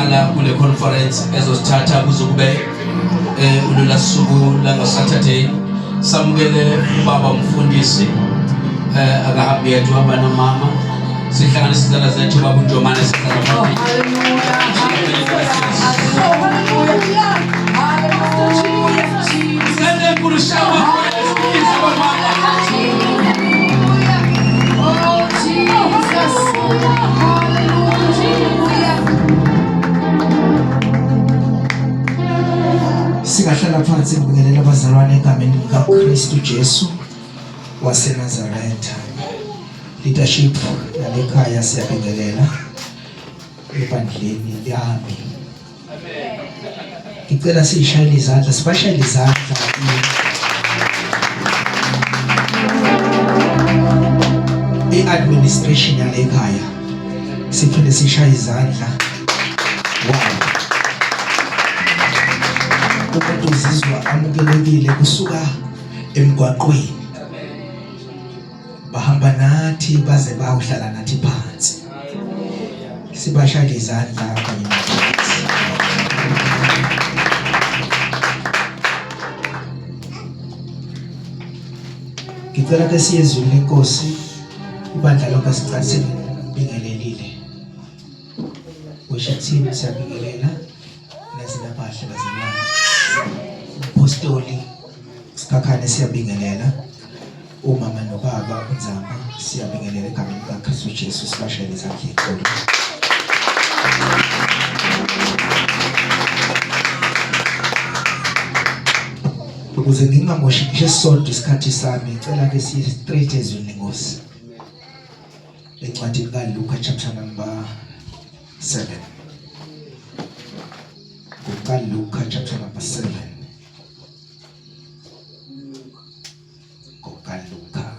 Okokuqala kule conference ezosithatha kuze kube ulula suku langa Saturday. Samukele ubaba umfundisi akahambi yedwa, uhamba nomama. Sihlanganisa izandla zethu baba uNjomane, sihlala phambili. Hallelujah. Hallelujah. Sende enkulu shawa mama. Oh, Jesus. Hallelujah. Singahlala phansi, ngibingelela abazalwane egameni likaKristu Jesu waseNazaretha. Leadership yalekhaya, siyabingelela ebandleni lami. Ngicela siyishayele izandla, sibashayele izandla. I-administration yalekhaya, siphinde sishaye izandla. Wow. Umuntu uzizwa amukelekile kusuka emgwaqweni. Bahamba nathi baze bawuhlala nathi phansi. Sibashayele izandla kanye nathi. Ngicela ke siye ezwini lenkosi, ibandla lonke sicela sibingelelile. Worship team, siyabingelela nazi nabahle bazalwane. Umpostoli Sikhakhane, siyabingelela. Umama nobaba uNzama, siyabingelela egameni likaKristu Jesu, sibashayele izandla ezinkulu. Ukuze ngingamoshi ngisho esisodwa isikhathi sami, ngicela ke siye straight ezwini lenkosi. Encwadini kaLuka chapter number 7. KukaLuka chapter number 7. KukaLuka.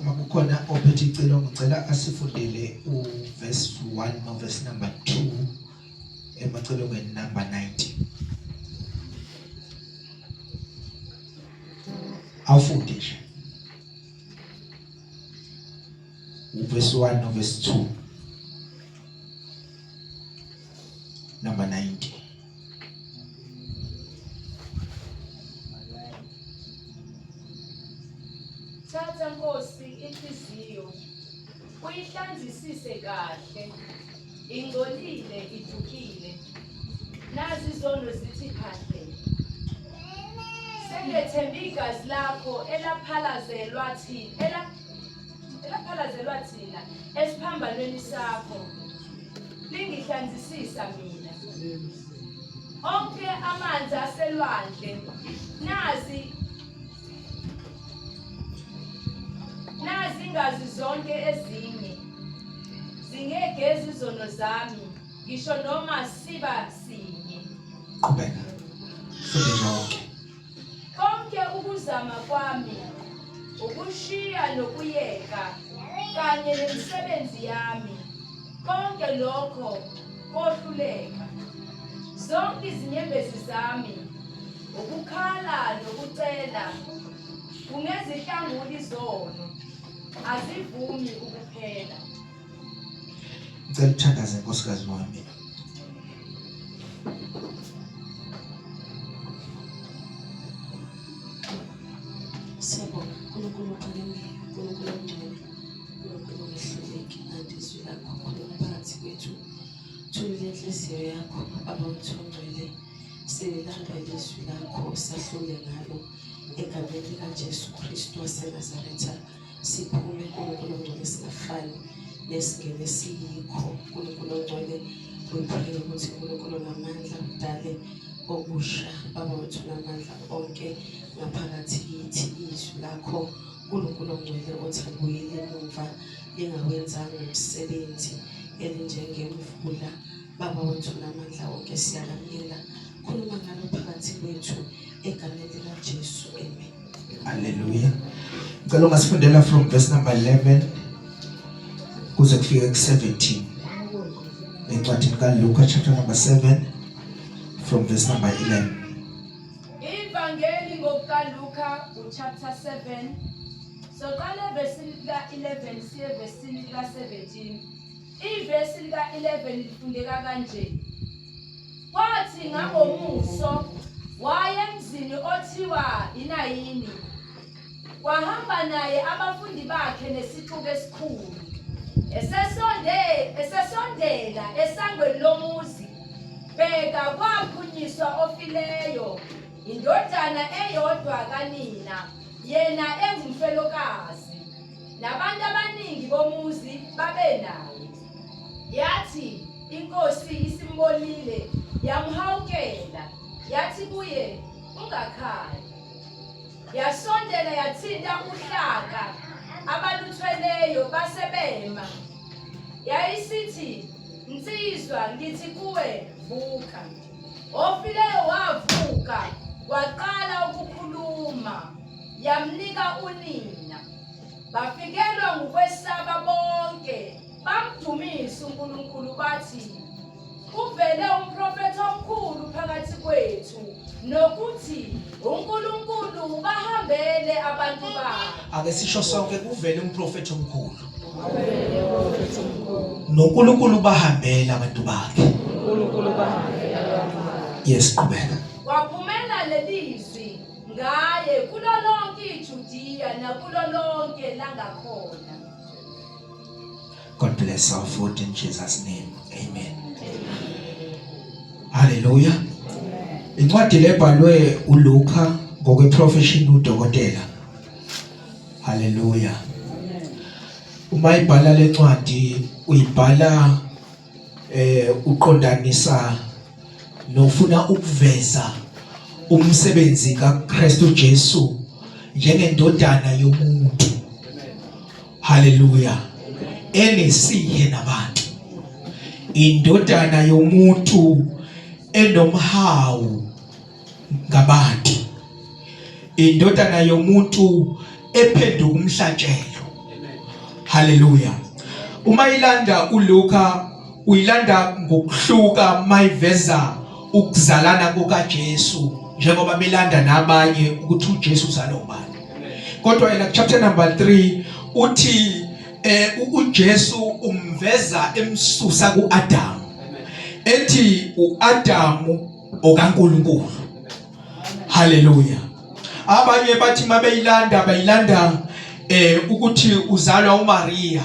Uma kukhona ophethe icilongo, ngicela asifundele uverse 1 no verse number 2 emacilongweni number 90. Awufunde nje. Uverse 1 no verse 2. Number 90. Thatha Nkosi inhliziyo uyihlanzisise kahle, ingcolile, idukile, nazi izono zithi phahle. Sengethemba igazi lakho elaphalazelwa thina, elaphalazelwa thina esiphambanweni sakho, lingihlanzisisa mina. Onke amanzi aselwandle, nazi ingazi zonke ezinye zingegezi izono zami, ngisho noma siba sinye. Qhubeka. Funde nje wonke. Konke ukuzama kwami ukushiya nokuyeka kanye nemisebenzi yami, konke lokho kohluleka. Zonke izinyembezi zami, ukukhala nokucela, kungezihlangula izono, azivumi ukuphela. Ngicela uthandaze nkosikazi wami. Siyabonga uNkulunkulu ophakemeyo, uNkulunkulu ongcwele, uNkulunkulu ongehluleki, kanti izwi lakho khuluma phakathi kwethu. Thulule inhliziyo yakho, Baba wethu ongcwele, sililambele izwi lakho, sahlule ngalo egameni likaJesu Kristu waseNazaretha. Siphume uNkulunkulu ongcwele singafani nesingene siyikho. uNkulunkulu ongcwele, we pray ukuthi uNkulunkulu onamandla udale okusha, Baba wethu namandla onke ngaphakathi kithi, izwi lakho uNkulunkulu ongcwele othi alibuyeli emumva lingawenzanga umsebenzi, elinjengemvula. Baba wethu namandla onke, siyalamukela, khuluma ngalo phakathi kwethu egameni likaJesu, amen. Hallelujah. Ngicela ungasifundela from verse number 11 kuze kufike ku-17. Encwadini kaLuka chapter number 7 from verse number 11. Ivangeli ngokuka kaLuka uchapter 7 soqala evesini lika-11 siye evesini lika-17. Ivesi lika-11 lifundeka kanje. Kwathi ngangomuso waya emzini othiwa iNayini. Kwahamba naye abafundi bakhe nesixuku esikhulu. Esesonde esesondela esangweni lomuzi, bheka kwaphunyiswa ofileyo, indodana eyodwa kanina, yena engumfelokazi. Nabantu abaningi bomuzi babenaye. Yathi inkosi isimbonile, yamhawukela, yathi kuye, Ungakhali. Yasondela yathinta uhlaka abaluthweleyo base bema. Yayisithi, Nsizwa, ngithi kuwe, vuka. Ofileyo wavuka, waqala ukukhuluma, yamnika unina. Bafikelwa ngukwesaba bonke, bamdumisa uNkulunkulu bathi, Kuvele umprofethi omkhulu phakathi kwethu nokuthi uNkulunkulu ubahambele abantu bakhe. Ake sisho sonke kuvele umprofethi omkhulu. NoNkulunkulu ubahambele abantu bakhe. uNkulunkulu ubahambele abantu bakhe. Yes, qhubeka. Waphumela lelizwi ngaye kulo lonke iJudiya nakulo lonke langakhona. God bless our food in Jesus name. Amen. Hallelujah. Incwadi lebhalwe uLuka ngokwe profession udokotela. Hallelujah. Uma ibhala lencwadi uyibhala eh uqondanisa nofuna ukuveza umsebenzi kaKristu Jesu njengendodana yomuntu. Haleluya. Enesihe nabantu. Indodana yomuntu enomhawu ngabantu. Indodana yomuntu ephenduka umhlatshelo. Haleluya. Uma ilanda uLuka uyilanda ngokuhluka mayiveza ukuzalana kukaJesu njengoba belanda nabanye ukuthi uJesu uzalwa ubani. Kodwa yena chapter number 3 uthi eh uJesu umveza emsusa kuAdam. Ethi uAdamu okaNkuluNkulu. Haleluya. Abanye bathi mabeyilanda bayilanda eh ukuthi uzalwa uMaria.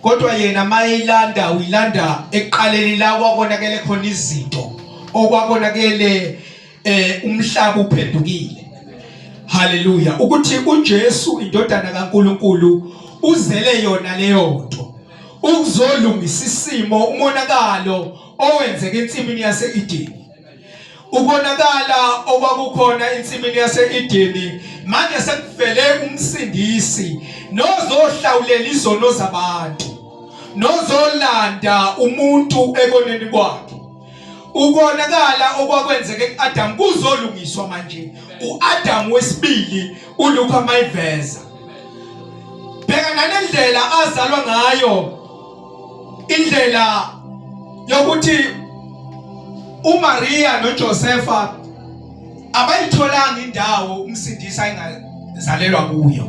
Kodwa yena mayilanda uyilanda ekuqaleni la kwakonakele khona izinto okwakonakele eh umhlaba uphendukile. Haleluya. Ukuthi uJesu indodana kaNkuluNkulu uzele yona leyo nto ukuzolungisa isimo umonakalo owenzeka ensimini yase-Edeni. Ukonakala okwakukhona ensimini yase-Edeni manje sekuvele umsindisi nozohlawulela izono zabantu nozolanda umuntu ekoneni kwakhe. Ukonakala okwakwenzeke ku-Adam kuzolungiswa manje. U-Adam wesibili uLuka mayiveza. Bheka nalendlela azalwa ngayo indlela yokuthi uMaria noJosefa abayitholanga indawo umsindisi ayingazalelwa kuyo.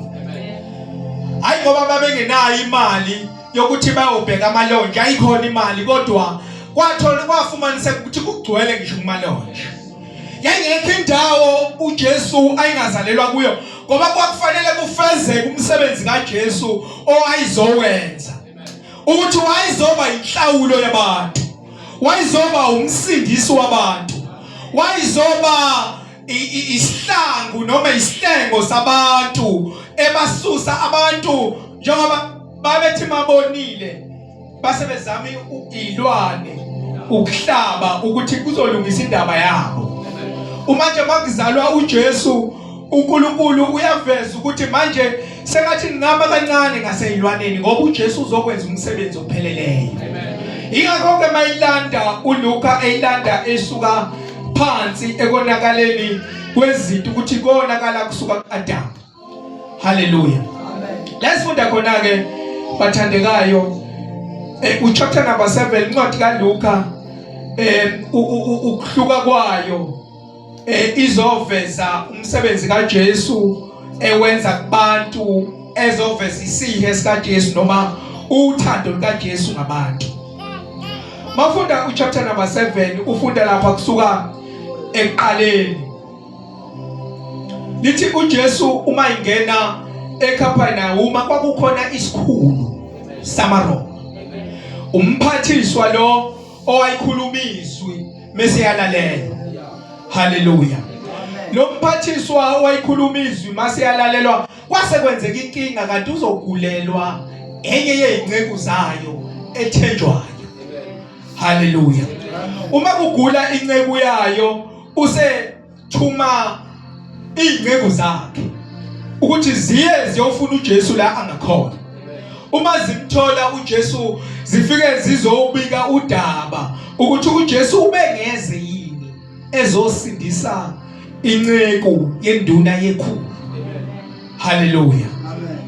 Hayi ngoba babengenayo imali yokuthi bayobheka amalonje, ayikhona imali kodwa kwathola kwafumaniseka ukuthi kugcwele ngisho kumalonje. Yayingekho indawo uJesu ayingazalelwa kuyo ngoba kwakufanele kufezeke umsebenzi kaJesu owayizowenza. Ukuthi wayezoba inhlawulo yabantu. Wayezoba umsindisi wabantu. Wayezoba isihlangu noma isihlengo sabantu ebasusa abantu njengoba babethi mabonile base bezama ilwane ukuhlaba ukuthi kuzolungisa indaba yabo. Uma nje makuzalwa uJesu uNkulunkulu uyaveza ukuthi manje sengathi ningama kancane ngaseyilwaneni ngoba uJesu uzokwenza umsebenzi opheleleyo. Ingakho ke mayilanda uLuka eyilanda esuka phansi ekonakaleni kwezinto ukuthi konakala kusuka kuAdam. Haleluya. La sifunda khona ke bathandekayo eh uchapter number 7 incwadi kaLuka eh ukuhluka kwayo. eh izoveza umsebenzi kaJesu ewenza kubantu ezoveza isihe sikaJesu noma uthando lukaJesu ngabantu. Mafunda uchapter number 7 ufunda lapha kusuka ekuqaleni. Lithi uJesu uma ingena eCapernaum kwakukhona isikhulu samaRoma. Umphathiswa lo owayikhuluma izwi mese yalalela. Haleluya. Lo mphathiswa owayikhuluma izwi mase yalalelwa kwase kwenzeka inkinga kanti uzogulelwa enye yezinceku zayo ethenjwayo. Haleluya. Uma kugula inceku yayo usethuma izinceku zakhe ukuthi ziye ziyofuna uJesu la angakhona. Uma zimthola uJesu zifike zizobika udaba ukuthi uJesu ubengeze yini ezosindisa inceku yenduna yekhulu. Haleluya. Amen.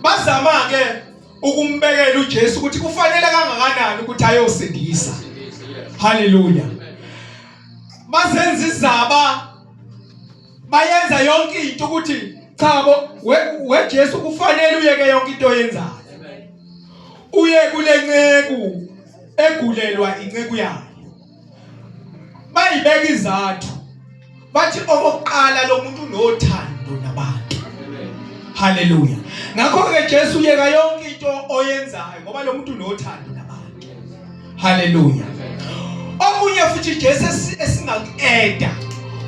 Bazama ke ukumbekela uJesu ukuthi kufanele kangakanani ukuthi ayosindisa. Haleluya. Bazenza izaba bayenza yonke into ukuthi chabo weJesu kufanele uyeke yonke into oyenzayo. Uye kule nceku egulelwa inceku yayo. Bayibeka izathu bathi okokuqala lo muntu unothando nabantu. Haleluya. Ngakho ke Jesu uyeka yonke into oyenzayo ngoba lo muntu unothando nabantu. Haleluya. Omunye futhi Jesu esingakueda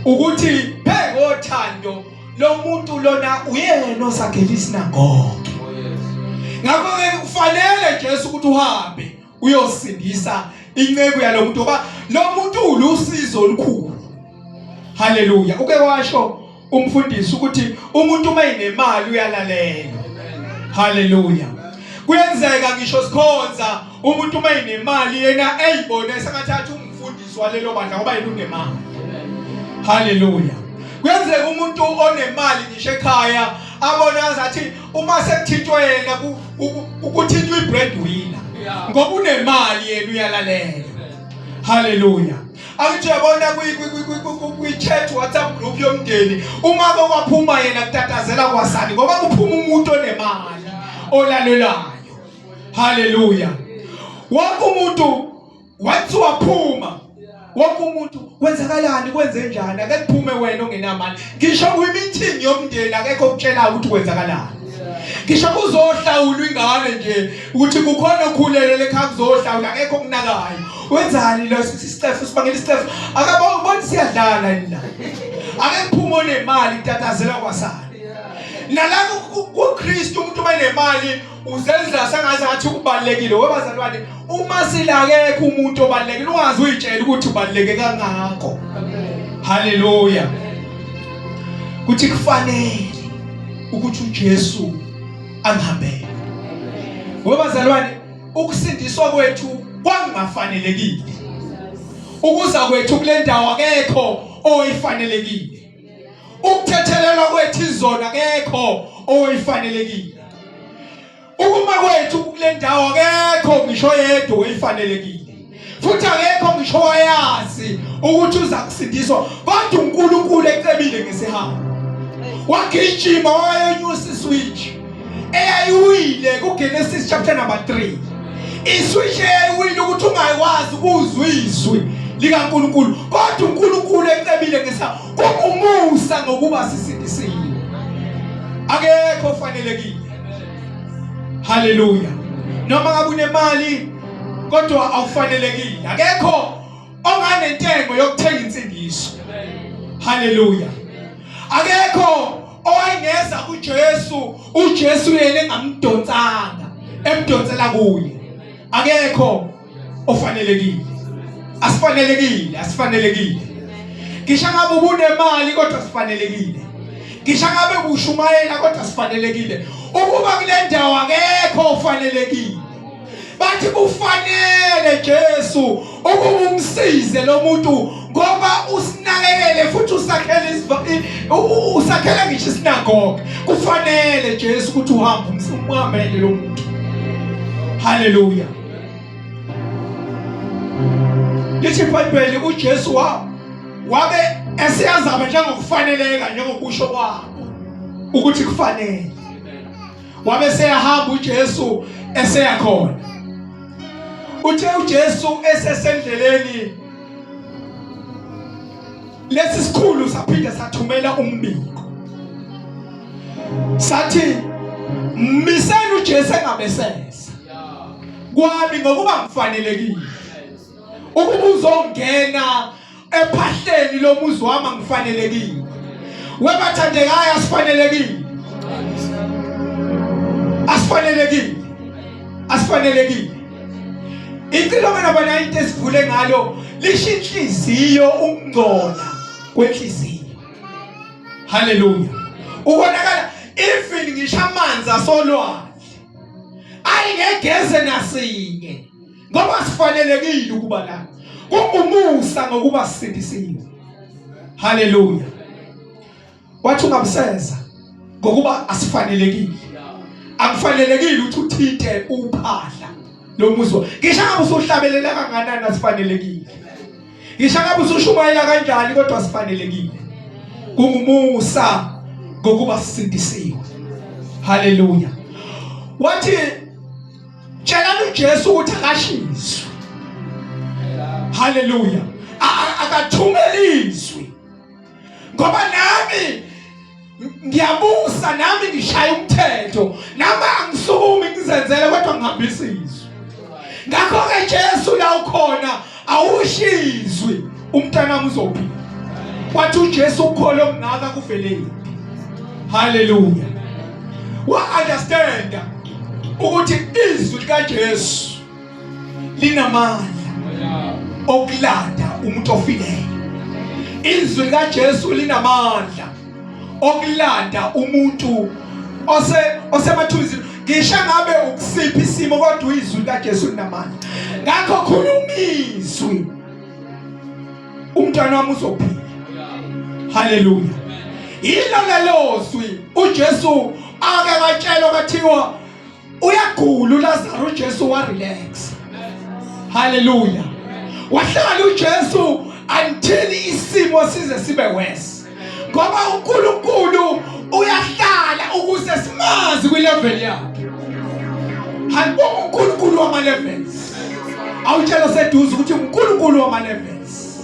ukuthi phengothando lo muntu lona uyena osakhela isinagoge. Ngakho ke kufanele Jesu ukuthi uhambe uyosindisa inceku yalo muntu ngoba lo muntu ulusizo olukhulu. Haleluya. Uke washo umfundisi ukuthi umuntu uma enemali uyalalela. Haleluya. Kuyenzeka ngisho sikhonza umuntu uma enemali yena eyibone sengathatha umfundisi walelo bandla ngoba yena unemali. Haleluya. Kuyenzeka umuntu onemali ngisho ekhaya abone azathi uma sekuthintwe yena ukuthintwa ibreadwinner ngoba unemali yena uyalalela. Haleluya. Angithi uyabona kwi-chat WhatsApp group yomndeni uma kokwaphuma yena kutatazela kwasani ngoba kuphuma umuntu onemali olalelayo. Haleluya. Wonke umuntu wathi waphuma wonke umuntu kwenzakalani kwenze njani ake kuphume wena ongenamali ngisho kwi-meeting yomndeni akekho okutshelayo ukuthi kwenzakalani ngisho kuzohlawulwa ingane nje ukuthi kukhona okhulele lekhaya kuzohlawula akekho okunakayo wenzani lo isicefu sibangela isicefu akabona siyadlala yini la ake kuphume onemali kutatazela kwasana nala kuKristu umuntu uma enemali uzenza sengathi ngathi ubalekile webazalwane uma silakekho umuntu obalekile ungaze uyitshele ukuthi ubaleke kangako haleluya kuthi kufanele ukuthi uJesu angihambele webazalwane ukusindiswa kwethu kwangafanelekile ukuza kwethu kule ndawo akekho oyifanelekile ukuthethelelwa kwethu izono akekho oyifanelekile ukuma kwethu kule ndawo akekho ngisho yedwa oyifanelekile futhi akekho ngisho wayazi ukuthi uza kusindiswa kodwa uNkulunkulu ecebile ngesihawu wagijima wayenyusa iswitch eyayiwile kuGenesis chapter number 3 iswitch eyayiwile ukuthi ungakwazi ukuzwa izwi likaNkulunkulu kodwa uNkulunkulu ecebile ngesa kungumusa ngokuba sisindisiwe akekho ofanelekile haleluya noma ngabe unemali kodwa awufanelekile akekho onganentengo yokuthenga insindiso haleluya akekho owayengeza kuJesu uJesu yena engamdonsanga emdonsela kuye akekho ofanelekile asifanelekile asifanelekile ngisho ngabe ubunemali kodwa sifanelekile ngisho ngabe bushumayela kodwa sifanelekile ukuba kule ndawo akekho ofanelekile bathi kufanele Jesu ukuba umsize lo muntu ngoba usinakekele futhi usakhele usakhele ngisho isinagoge kufanele Jesu ukuthi uhambe umhambele lo muntu haleluya lithi iBhayibheli uJesu wa wabe Esiyazama njengokufaneleka njengokusho kwabo ukuthi kufanele. Wabe seyahamba uJesu eseya khona. Uthe uJesu esesendleleni lesi sikhulu saphinde sathumela umbiko sathi miseni uJesu engabesesa kwami ngokuba ngifanelekile ukuba uzongena ephahleni lomuzi wami angifanelekile webathandekayo asifanelekile asifanelekile asifanelekile Icilongo namba 90 esivule ngalo lisho inhliziyo ukungcola kwenhliziyo. Haleluya. Ubonakala even ngisho amanzi asolwandle ayingegeze nasinye ngoba sifanelekile ukuba la. Kungumusa ngokuba sisindisiwe. Haleluya. Wathi ungabuseza ngokuba asifanelekile. Akufanelekile ukuthi uthinte uphahla lomuzwa. Ngisho ngabe usuhlabelela kanganani asifanelekile. Ngisho ngabe usushumayela kanjani kodwa asifanelekile. Kungumusa ngokuba sisindisiwe. Haleluya. Wathi tshelani uJesu ukuthi akashiswe. Haleluya. Akathumele izwi. Ngoba nami ngiyabusa nami ngishaya umthetho nami angisukumi ngizenzele kodwa ngihambisa izwi ngakho ke Jesu la ukhona awushizwi umntanami uzophila wathi uJesu ukholo okungaka kuveleni haleluya wa understand ukuthi izwi likaJesu linamandla okulanda umuntu ofileyo izwi likaJesu linamandla okulanda umuntu ose osemathunzini ngisho ngabe ukusiphi isimo kodwa izwi likaJesu linamandla ngakho khuluma izwi umntwana wami uzophila haleluya yilo lelozwi uJesu ake watshelwa kwathiwa uyagula uLazaro uJesu wa relax haleluya wahlala uJesu until isimo size sibe worse ngoba uNkulunkulu uyahlala ukuze simazi kwi level yakhe hanibonga uNkulunkulu wama levels awutshela seduze ukuthi uNkulunkulu wama levels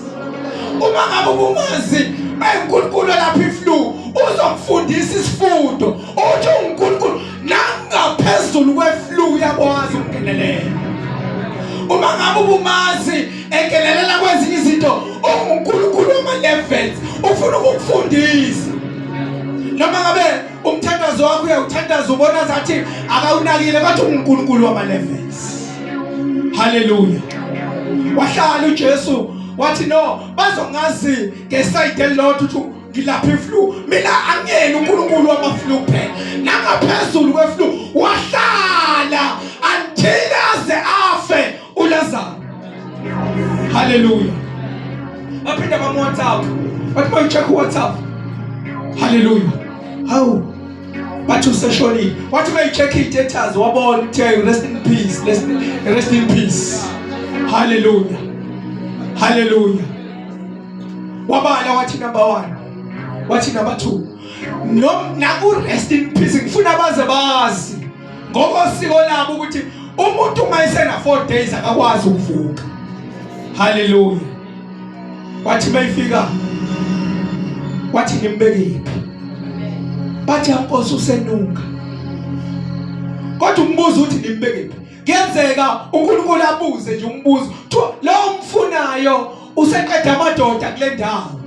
uma ngabe ubumazi bayinkulunkulu lapha iflu uzokufundisa isifundo uthi uNkulunkulu nangaphezulu kweflu uyakwazi ukungenelela uma ngabe ubumazi engenelela kwezinye izinto unguNkulunkulu wama-levels ufuna ukukufundisa noma ngabe umthandazo wakho uyawuthandaza ubona zathi akawunakile bathi unguNkulunkulu wama-levels haleluya wahlala uJesu wathi no bazongazi ngesayidi elilodwa ukuthi ngilapha iflu mina angiyena uNkulunkulu wamaflu kuphela nangaphezulu kweflu wahlala until aze afe uLazaro haleluya baphinda bam WhatsApp bathi bayicheck WhatsApp haleluya hawu bathi useshonile wathi bayicheck i-status wabona ukuthi rest in peace rest, rest in peace haleluya haleluya wabala wathi number 1 wathi number 2 no naku rest in peace ngifuna baze bazi ngokosiko labo ukuthi umuntu uma esena 4 days akakwazi ukuvuka haleluya wathi mayifika wathi ngimbekephi bathi ankosi usenuka kodwa umbuzo uthi nimbekephi kuyenzeka uNkulunkulu abuze nje umbuzo kuthiwa lo mfunayo useqeda amadoda kule ndawo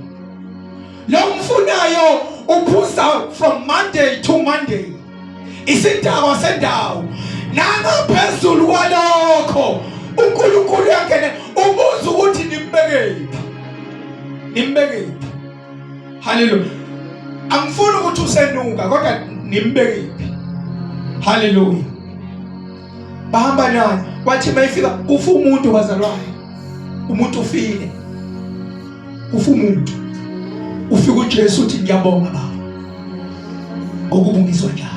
lo mfunayo uphuza from Monday to Monday isidakwa sendawo nangaphezulu kwalokho uNkulunkulu uyangena ubuza ukuthi nimbekephi nimbekephi haleluya angifuni ukuthi usenuka kodwa nimbekephi haleluya bahamba naye wathi mayifika kufa umuntu bazalwane umuntu ufile kufa umuntu ufika uJesu uthi ngiyabonga baba ngokuba ungizwa njalo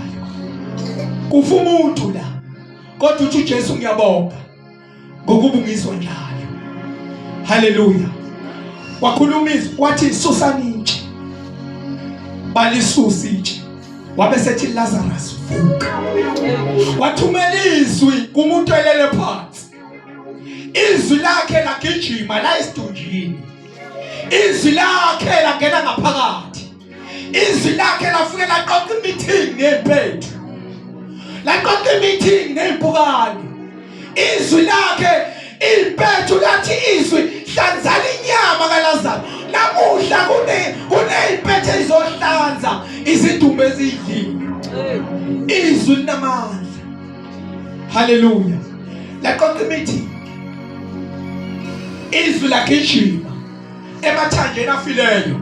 kufa umuntu la kodwa uthi uJesu ngiyabonga ngokuba ungizwa njalo haleluya. Wakhuluma izwi wathi susani itshe. Balisusa itshe. Wabe sethi Lazarus vuka. Wathumela izwi kumuntu elele phansi. Izwi lakhe lagijima la esidunjini. Izwi lakhe langena ngaphakathi. Izwi lakhe lafike laqoqa imeeting nempethu. Laqoqa imeeting nezimpukane. Izwi lakhe impethu lathi izwi hlanzani inyama kaLazaro. Namuhla kune kunezimpethu ezizohlanza izidumbu ezidliwe. Izwi linamandla. Haleluya. Laqoqa imithi. Izwi lagijima emathanjeni afileyo.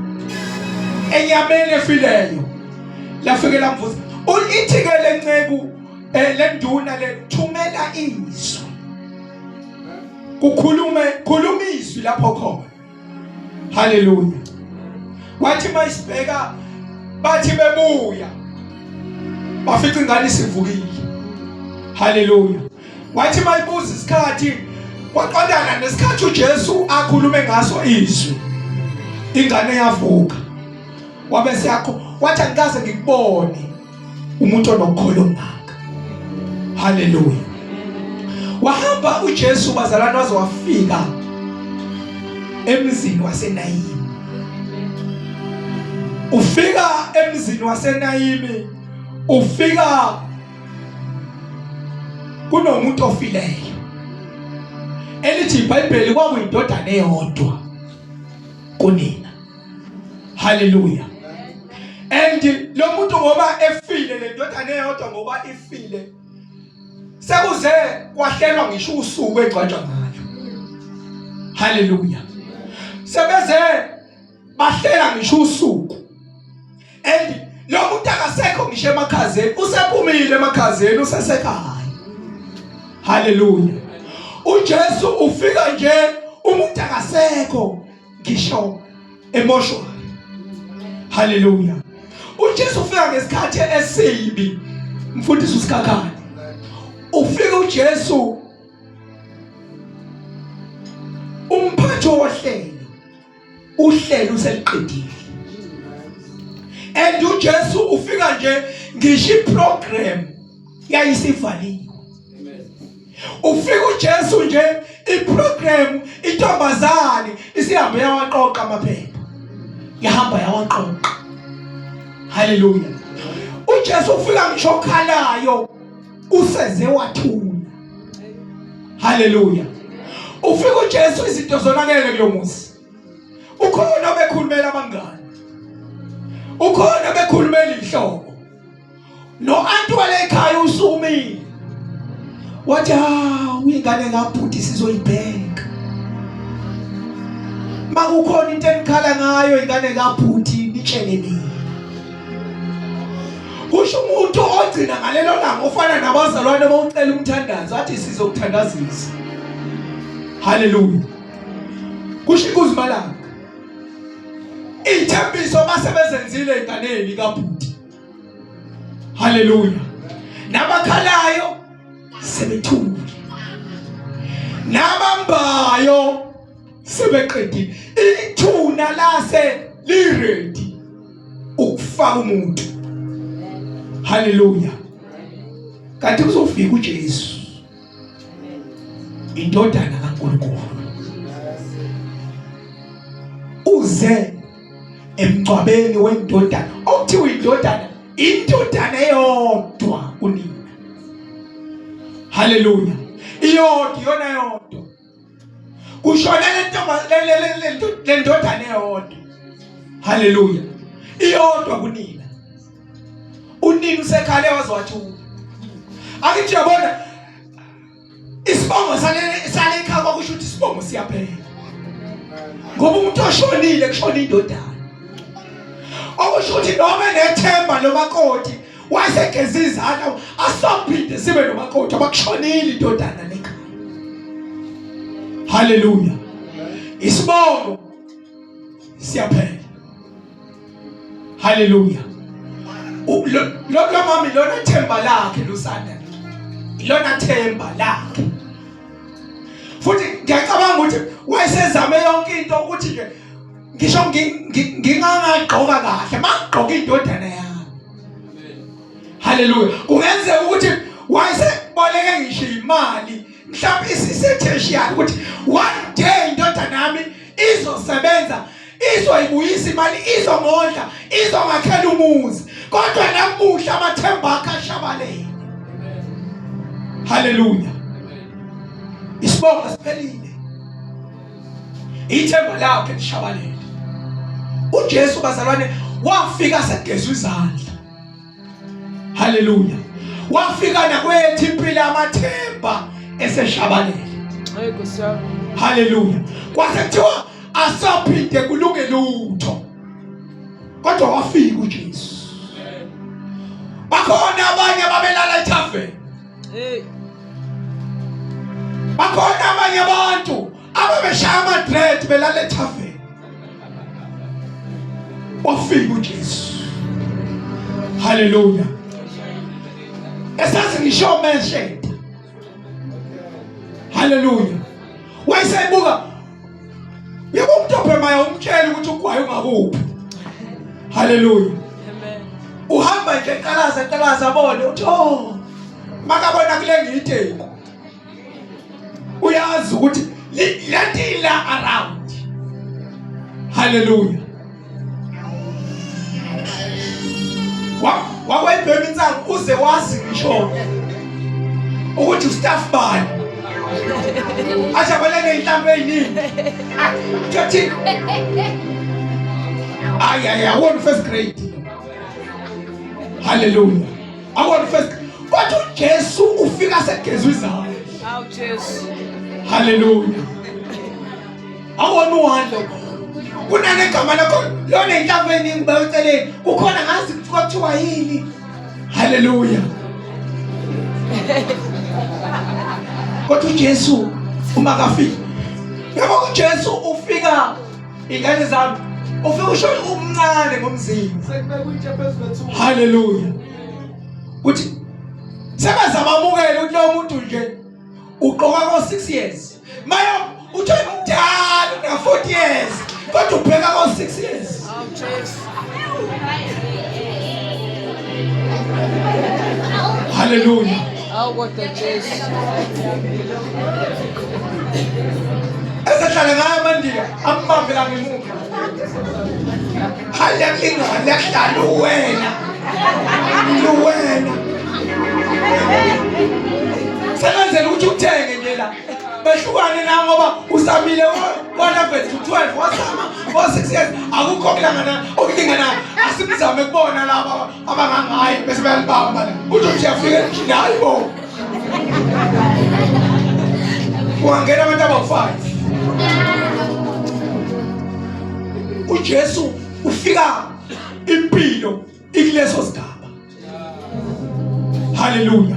Enyameni efileyo. Lafike lamvusa. Ithi ke lenceku eh, lenduna le thumela izwi. Kukhulume khuluma izwi lapho khona. Haleluya. Wathi mayisibheka bathi bebuya bafica ingane isivukile. Haleluya. Wathi mayibuza isikhathi kwaqondana nesikhathi uJesu akhulume ngaso izwi. Ingane yavuka. Wabe seyakho wathi angikaze ngikubone umuntu onokukholwa ongaka. Haleluya. Wahamba uJesu bazalwane waze wafika emzini waseNayimi. Ufika emzini waseNayimi ufika kunomuntu ofileyo. Elithi iBhayibheli kwakuyindodana eyodwa kunina. Haleluya. And lo muntu ngoba efile le ndodana eyodwa ngoba ifile sekuze kwahlelwa ngisho usuku egcwatshwa ngalo. Haleluya. Sebeze bahlela ngisho usuku. And lo muntu akasekho ngisho emakhazeni, usephumile emakhazeni usesekhaya. Haleluya. uJesu ufika nje umuntu akasekho ngisho emoshwari. Haleluya. uJesu ufika ngesikhathi esibi mfundisi usikhakhane. Ufika uJesu umphathi wohlelo uhlelo useliqedile. And uJesu ufika nje ngisho iprogram yayisivaliwe. Ufika uJesu nje iprogram intombazane isihambe yawaqoqa amaphepha. Yahamba yawaqoqa. Haleluya. uJesu ufika ngisho okhalayo useze wathula. Haleluya. Ufika uJesu izinto zonakele kulomuzi. Ukhona obekhulumela abangani. Ukhona obekhulumela inhlobo. No anti wale ekhaya usukumile. Wathi hawu ingane kabhuti sizoyibheka. Makukhona into enikhala ngayo ingane kabhuti nitshele mina. Kusho umuntu ogcina ngalelo langa ofana nabazalwane bawucela umthandazo athi sizokuthandazisa. Haleluya. Kusho inkuzimalanga. Ithembiso basebenzenzile enganeni kabhuti. Haleluya. Nabakhalayo sebethule. Nabambayo sebeqedile. Ithuna lase liready ukufaka umuntu. Haleluya. Kanti kuzofika uJesu. Indodana kaNkulunkulu. Uze emgcwabeni wendodana okuthiwa indodana indodana eyodwa kunina haleluya iyodwa iyona yodwa kushone le ndodana eyodwa haleluya iyodwa kunina unina usekhale waze wathi akithi uyabona Isibongo sale sale ekhaya kwakusho ukuthi isibongo siyaphela. Ngoba umuntu oshonile kushona indodana. Okusho ukuthi noma enethemba lomakoti wayesegeza izandla asophinde sibe nomakoti abakushonile indodana lekhaya. Haleluya. Isibongo siyaphela. Haleluya. Lo lo mami lona themba lakhe lusanda. Ilona themba lakhe. Futhi ngiyacabanga ukuthi wayesezame yonke into ukuthi nje Ngisho ngingangagqoka kahle mangigqoka indodana yami. Haleluya. Kungenzeka ukuthi wayeseboleke ngisho imali mhlawumbe isisetheshiyali ukuthi one day indodana yami izosebenza izoyibuyisa imali izongondla izongakhela umuzi kodwa namuhla amathemba akhe ashabalele haleluya isibongo siphelile ithemba lakhe lishabalele uJesu bazalwane wafika segezwa izandla Haleluya. Wafika nakwethu impilo amathemba eseshabalele. Hey Nkosi yami. Haleluya. Kwase kuthiwa asaphinde kulunge lutho. Kodwa wafika uJesu. Bakhona abanye ababelala ethaveni. Hey. Bakhona abanye abantu ababeshaya ama-dread belala ethaveni. Wafika uJesu. Haleluya. Esazi ngisho mesheta. Haleluya. Wayesebuka Yebo umuntu obhemayo umtshela ukuthi ugwayi ungakuphi. Haleluya. Amen. Uhamba nje eqalaza eqalaza abone uthi oh makabona kule ngiyiteku. Uyazi ukuthi lentila around. Haleluya. Wakwayibhema insangu uze wazi ngisho ukuthi ustaff bani. Athi abaleke inhlamvu eziningi. Thathi. Ay ay awona first grade. Hallelujah. Awona first Kodwa uJesu ufika segezwe izandla. Awu Jesu. Hallelujah. Awona uwandlo. Kunanegama lakho lona inhlamvu eningi bayoceleni. Kukhona ngazi kuthiwa kuthiwa yini. Haleluya. Kodwa uJesu uma kafika. Yabo uJesu ufika ingane zami ufika usho umncane ngomzimba. Sekubekwa itshe phezu kwethuna. Haleluya. Uthi sebezabamukela ukuthi lo muntu nje ugqoka ko 6 years. Mayo uthe mdala una 40 years kodwa ubheka ko 6 years. Awu Jesu. Haleluya. Awu kodwa Jesu. Esehlala ngayo amandiya ambambe la ngemuva. Hayi liyakulingana liyakuhlala uwena. Uwena. Sebenzela ukuthi uthenge nje la. Behlukane na ngoba uzamile ko-11 to 12 wazama ko-6 years akukho okulingana okulinganayo asimzame kubona laba abangangayi bese bayalibamba la uthi uthi uyafika endlini hayi bo kungangena abantu abawu-5 uJesu ufika impilo ikuleso sigaba haleluya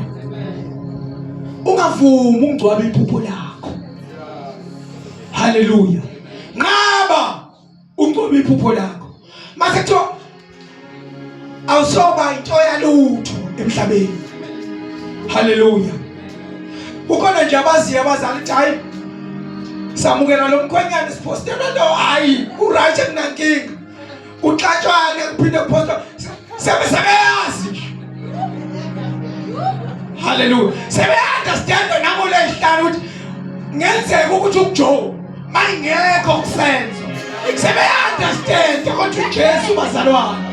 ungavumi ungcwaba iphupho lakho haleluya nqaba ungcwaba iphupho lakho mase kuthiwa awusoba into yalutho emhlabeni haleluya kukhona nje abaziyo abazali ukuthi hayi samukela lo mkhwenyana siphostelwa lo hayi uright akunankinga kuxatshwane kuphinde kuphostwa sebe sebeyazi nje haleluya sebe-understand nangolwezihlanu ukuthi ngenzeka ukuthi ukujoe mayingekho kusenzo sebe-understand kodwa ujesu bazalwane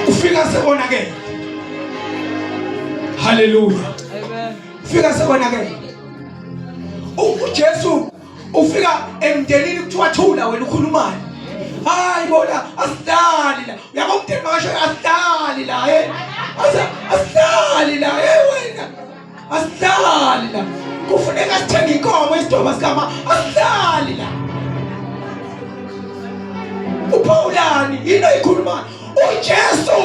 ufika sekonakele haleluya ufika sekonakele uJesu ufika emndenini kuthiwa thula wena ukhulumani hayi bona asidlali la uyabo umndeni makasho asidlali la eh asidlali la eh wena asidlali la kufuneka sithenge inkomo isidoba sikama asidlali la uPawulani yini oyikhulumayo uJesu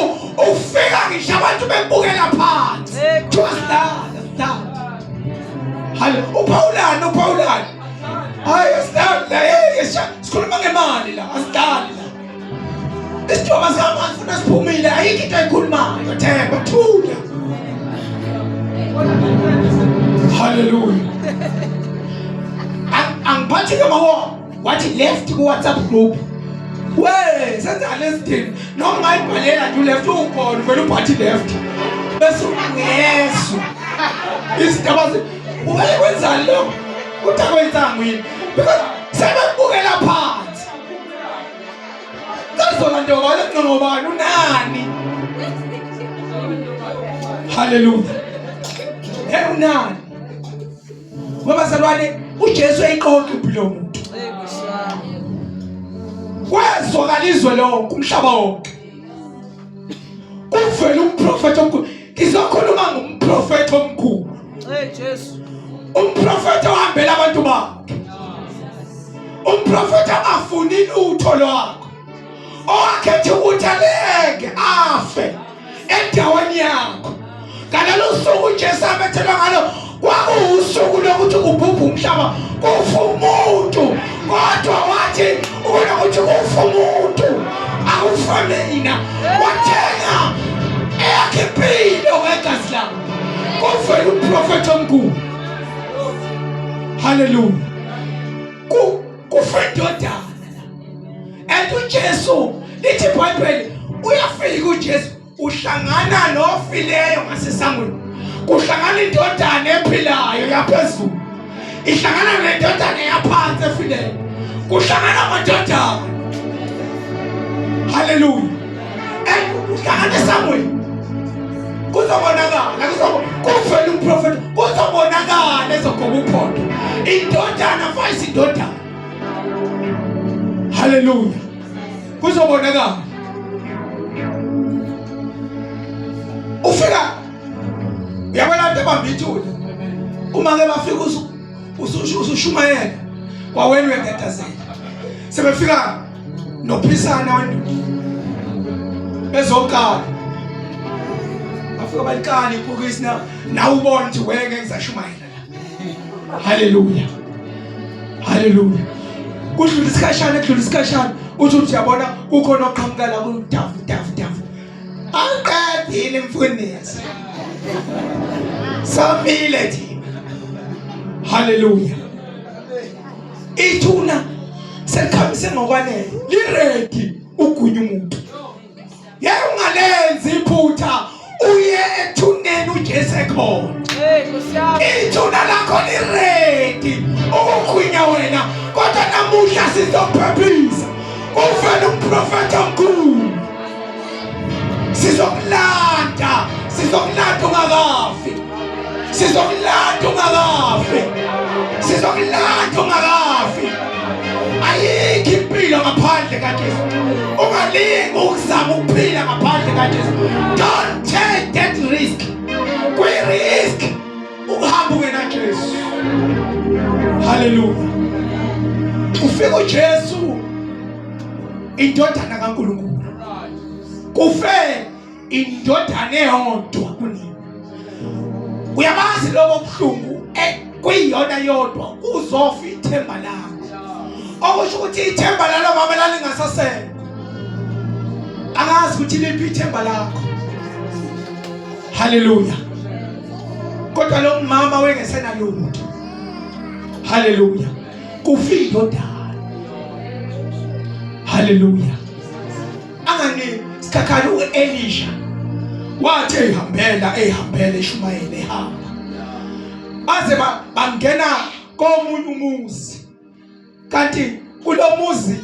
ufika ngisho abantu bebukela phansi kuthiwa sidlali asidlali Hayi uPawulani uPawulani. Hayi asidlali la hey sikhuluma ngemali la asidlali la. Isithoba sikamanzi funa siphumile ayikho into ayikhulumayo Themba thula. Hallelujah. Angiphathi ke mawo wathi left ku WhatsApp group. We senza lesidini noma ungayibhalela nje left ukhona uvela ubhathi left. Bese ungezwa. Izindaba ube kwenzani lokho? Uthi akwenzanga yini? Because sebebukela phansi. Kazola ntoba ngobani unani? Hallelujah. Hey unani? Ngoba zalwane uJesu eyiqoqa impilo yomuntu. Kwezwakala izwe lonke umhlaba wonke. Kuvela umprofeti omkhulu. Ngizokhuluma ngomprofeti omkhulu. Hey Jesu. Umprofeti ohambela abantu bakhe. Umprofeti angafuni lutho lwakho. Owakhetha ukuthi alenge afe. endaweni yakho ngalolu suku uJesu abethelwa ngalo kwakuwusuku lokuthi kubhubhe umhlaba kufa umuntu kodwa wathi ukunokuthi kufa umuntu akufa mina wathenga eyakhe impilo ngegazi lakhe kuvela umprofethi omkhulu haleluya kufa indodana and uJesu lithi iBhayibheli uyafika uJesu uhlangana nofileyo ngasesangweni kuhlangana indodana ephilayo yaphezulu ihlangana nendodana yaphansi efileyo kuhlangana amadodana haleluya and uhlangana esangweni kuzobonakala kuvela umprofethi kuzobonakala ezogoba uphondo indodana fayisa indodana Haleluya. Kuzobonakala. Ufika uyabona abantu abamba ithuna. Uma ke bafika usushumayela kwawena uyatatazela. Sebefika nophisana wenduku. Bezoqala. Bafika baliqala ibhokisi na nawe ubona ukuthi wena ngeke ngisashumayela. Haleluya. Haleluya. Kudlula isikhashana kudlula isikhashana uthi uthi uyabona kukhona oqhamuka la kudafu dafu dafu. Awuqedile mfundisi. Samile thina. Haleluya. Ithuna selikhamise ngokwanele liready ugunya umuntu. Yeke ungalenzi iphutha uye ethuneni uJesu ekhona. Hey Nkosi yami. Ithuna lakho liredi ukugwinya wena kodwa namuhla sizophephisa. Uvela umprofeti omkhulu. Sizokulanda, sizokulanda ungakafi. Sizokulanda ungakafi. Sizokulanda ungakafi. Ayikho impilo ngaphandle kaJesu. Ungalingi ukuzama ukuphila ngaphandle kaJesu. Don't take that risk. Kwi risk ukuhamba ungena Jesu. Hallelujah. Ufika uJesu indodana kaNkulunkulu. Kufe indodana eyodwa kunina uyabazi lobo buhlungu eh, kuyiyona yodwa kuzofa ithemba lakho okusho ukuthi ithemba lalo mama lalingasasekho angazi ukuthi liphi ithemba lakho haleluya kodwa lo mama wengesenalutho haleluya kufa indodana haleluya angani sikhakhane uElisha wathi ehambela ehambela eshumayela ehamba baze bangena komunye umuzi kanti kulomuzi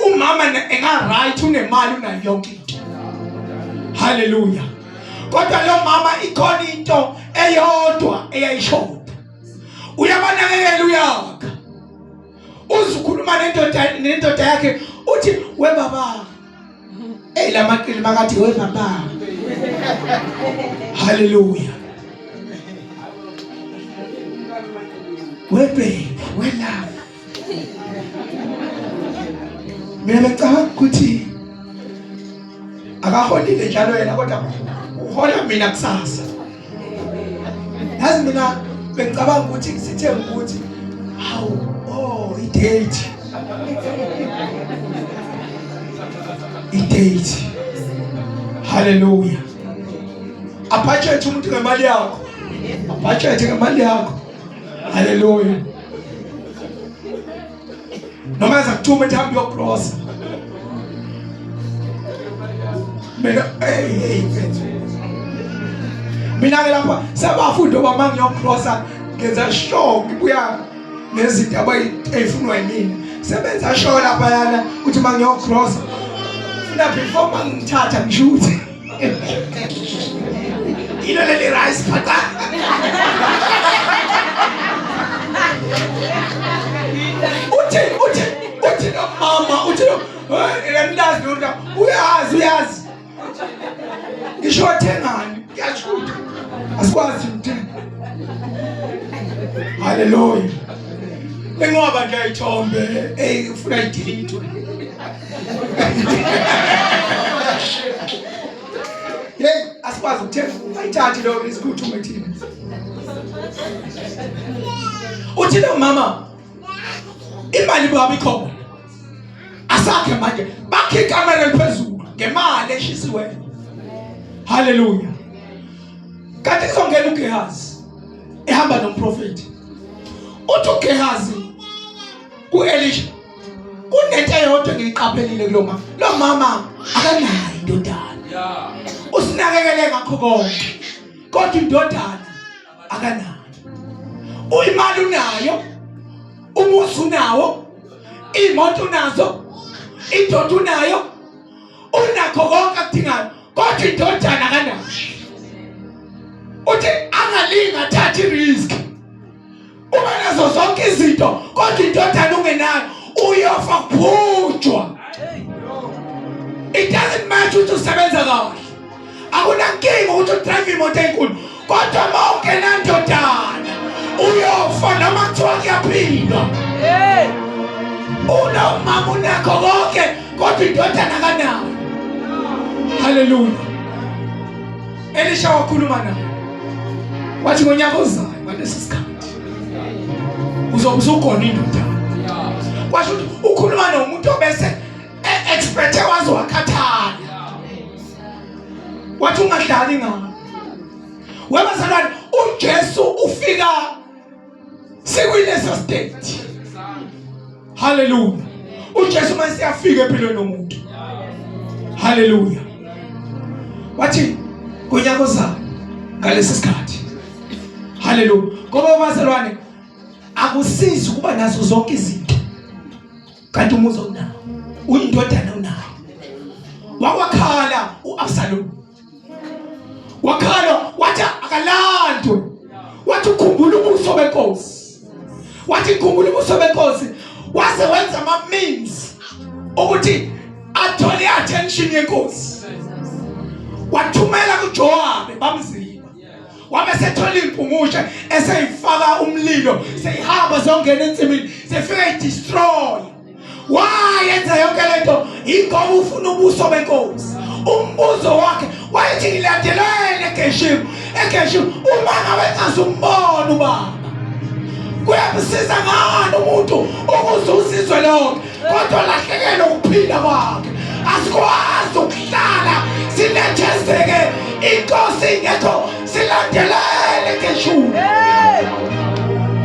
umama enga right unemali unayo yonke into haleluya kodwa lo mama ikhona into eyodwa eyayishoda uyabanakekela uyakha uzukhuluma nendoda nendoda yakhe uthi we baba hey lamaqili makathi we baba haleluya we baby we love mina bengicabanga ukuthi akaholile njalo yena kodwa uhola mina kusasa yazi mina bengicabanga ukuthi sithe ukuthi hawu oh i-date i-date haleluya abhajethe umuntu ngemali yakho abhajethe ngemali yakho haleluya Noma eza kuthuma ethi hamba uyogrosa. Mina hey hey mfethu. Mina ke lapha sebafunda oba mangiyocrossa ngenza sure ngibuya nezinto abayifunwa yimina. Sebenza sure lapha yana ukuthi mangiyocrossa funa before mangithatha ngishuthe. Ilo leli rice phatha. Uthi uthi uthi lo mama uthi lo andilazi lona uyazi uyazi. Ngisho wathengani kuyashuta. Asikwazi ukuthenga. Hallelujah. Lenqwaba nje ayithombe ey ufuna idelete. Hey, asikwazi ukuthenga ayithathi leyo risk uthume thina. Uthi lo mama imali baba ikhona. Asakhe manje bakhe ikamera eliphezulu ngemali eshisiwe. Hallelujah. Kanti kuzongena uGehazi ehamba nomprofeti. Uthi uGehazi kuElisha kunento eyodwa engiyiqaphelile kulo mama lo mama akanayo indodana usinakekele ngakho konke kodwa indodana akanayo uyimali unayo umuzi unawo imoto unazo indoda unayo unakho konke akudingayo kodwa indodana akanayo uthi angalinga athathe i-risk Uma nazo zonke izinto kodwa indodana ungenayo uyofa kuphutshwa. It doesn't matter ukuthi usebenza kahle. Akunankinga ukuthi udrive imoto enkulu kodwa uma ungenandodana uyofa noma kuthiwa kuyaphilwa. Hey! Unomama unakho konke kodwa indodana akanayo. Hallelujah. Elisha wakhuluma naye. Wathi ngonyaka ozayo ngalesi sikhathi uzobe usugona indoda. Kwasho ukuthi ukhuluma nomuntu obese expect waze wakhathala. Wathi ungadlali ngawo. Webazalwane uJesu ufika sekuyileso state. Haleluya. uJesu mase yafika empilweni yomuntu. Haleluya. Wathi ngonyaka ozayo ngalesi sikhathi. Haleluya. Ngoba bazalwane akusizi ukuba nazo zonke izinto. Kanti umuzi unawo. Uyindodana unayo. Wakwakhala uAbsalom. Wakhala wathi akalandwe. Wathi ukhumbula ubuso benkosi. Wathi khumbula ubuso benkosi. Waze wenza ama means ukuthi athole attention yenkosi. Wathumela kuJoabe bamziba. Wabe sethola impungushe eseyifaka umlilo seyihamba zongena ensimini sefika idestroy. Wayenza yonke lento ingoba ufuna ubuso benkosi. Umbuzo wakhe wayethi ngilandelele eGeshimu, eGeshimu uma ngabe engazumbona ubaba. Kuyamsiza ngani umuntu ukuze usizwe lonke kodwa lahlekelwe ukuphila kwakhe. Asikwazi ukuhlala sinethezeke inkosi ingekho silandelele eGeshimu.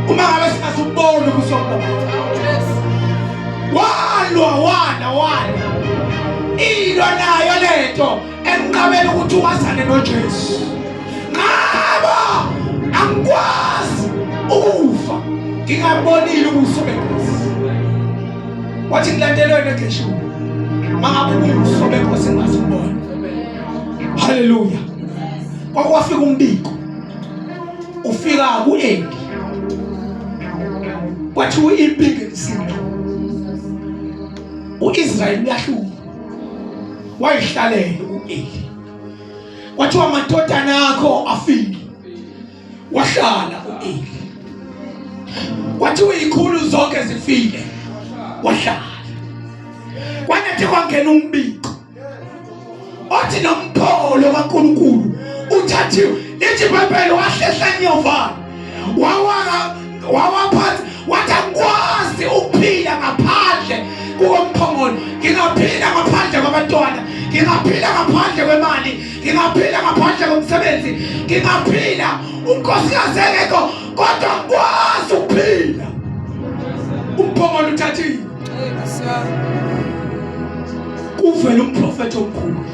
Uma ngabe singazubona ubuso bobaba. Walwa wala wala. Ilwa nayo lento enqabela ukuthi wazane noJesu. Ngaba angikwazi ukufa ngingabonile ubuso benkosi. Wathi ngilandelwe negeshu. Mangabe ubuso benkosi ngingazubona. Haleluya. Kwakwafika umbiko. Ufika kuEli. Kwathiwa impi ngesinto. uIsrael uyahlupha. Wayihlalela uEli. Kwathiwa amadodana akho afike. Wahlala uEli. Kwathiwa izikhulu zonke zifile. Wahlala. Kwanathi kwangena umbiko. Othi nompholo kaNkulunkulu uthathiwe lithi iBhayibheli wahlehla nyovane wawaka wawaphansi wathi angikwazi ukuphila ngaphandle kukomphongolo ngingaphila ngaphandle kwabantwana ngingaphila ngaphandle kwemali ngingaphila ngaphandle komsebenzi ngingaphila unkosikazi engekho kodwa ngikwazi ukuphila umphongolo uthathiwe. Kuvela umprofeti omkhulu.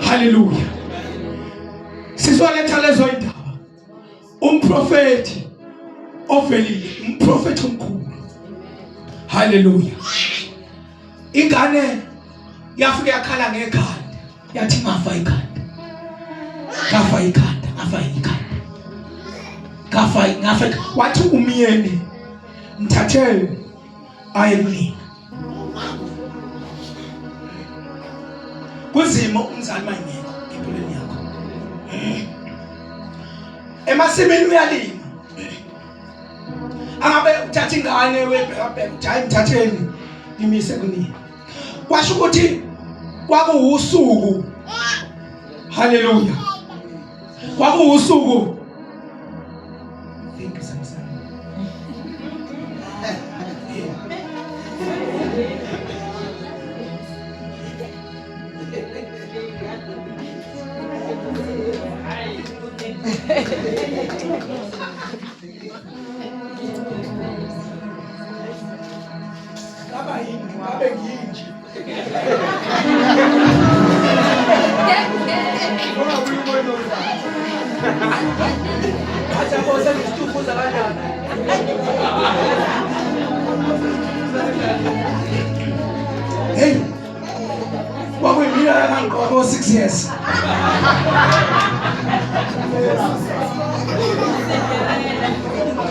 Haleluya. Sizoletha lezo indaba. Umprofeti ovelile, umprofeti omkhulu. Haleluya. Ingane yafika yakhala ngekhanda, yathi ngafa ikhanda. Ngafa ikhanda, ngafa ikhanda. Ngafa ngafa wathi umyeni mthatheni aye kunina. Kunzima umzali mayingekho empilweni yakho. Emasimini uyalima. Angabe uthatha ingane webheka bheka uthi hayi mthatheni nimise kunina. Kwasho ukuthi kwakuwusuku. Haleluya. Kwakuwusuku. Thank you Samson. Ngaba yini ngabe nginje. Acha kosa ngisitufuza kanjani? Hey. Kwakuyimina engangigqoka 6 years.